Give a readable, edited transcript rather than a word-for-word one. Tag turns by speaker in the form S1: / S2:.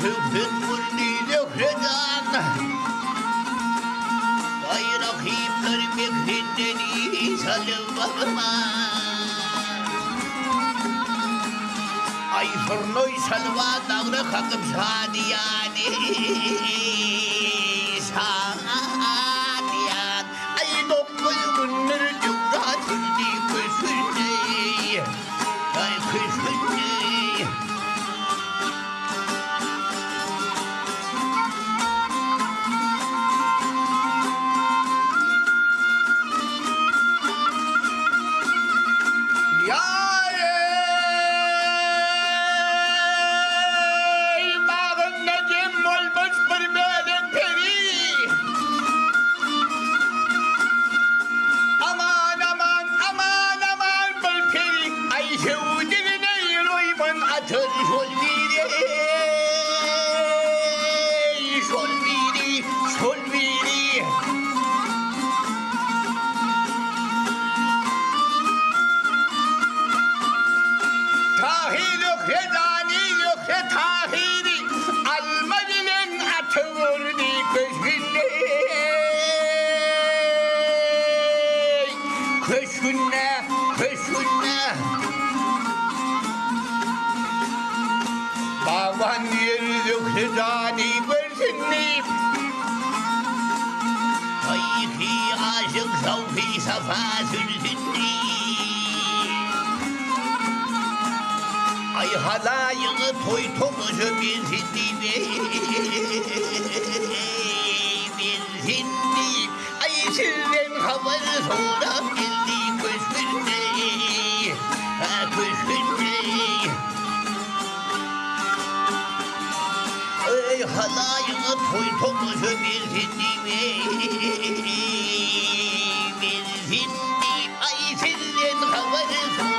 S1: şöhret boldy Zöhre jan. Aý rakyplar mekrinden salyp Aý surnaý çalyba dagra kakyp şadyýan Şadyýan. Aý 9 gündür döwran sürdi köşgünde. Aý köşgünde. Ýaý, bagynda jem bolmuş bir bölek peri. Aman, aman, aman, aman bir peri. Aý, söwdügine roýman atar şol biri. Şol biri, şol biri. Tahyr ökde dani ökde Tahyry alma bilen aty urdy köşgünde. Köşgünde, köşgünde. Baban ýer ökde dani görsün diýip. Haýky aşyk şawky safa sürsün diýip. Aý halaýygy toý tomaşa bersin diýip, bersin diýip. Aý sizden habar sorap geldi köşgünde, köşgünde. Eý halaýyga toý tomaşa bersin diýip, bersin diýip, aý sizden habar.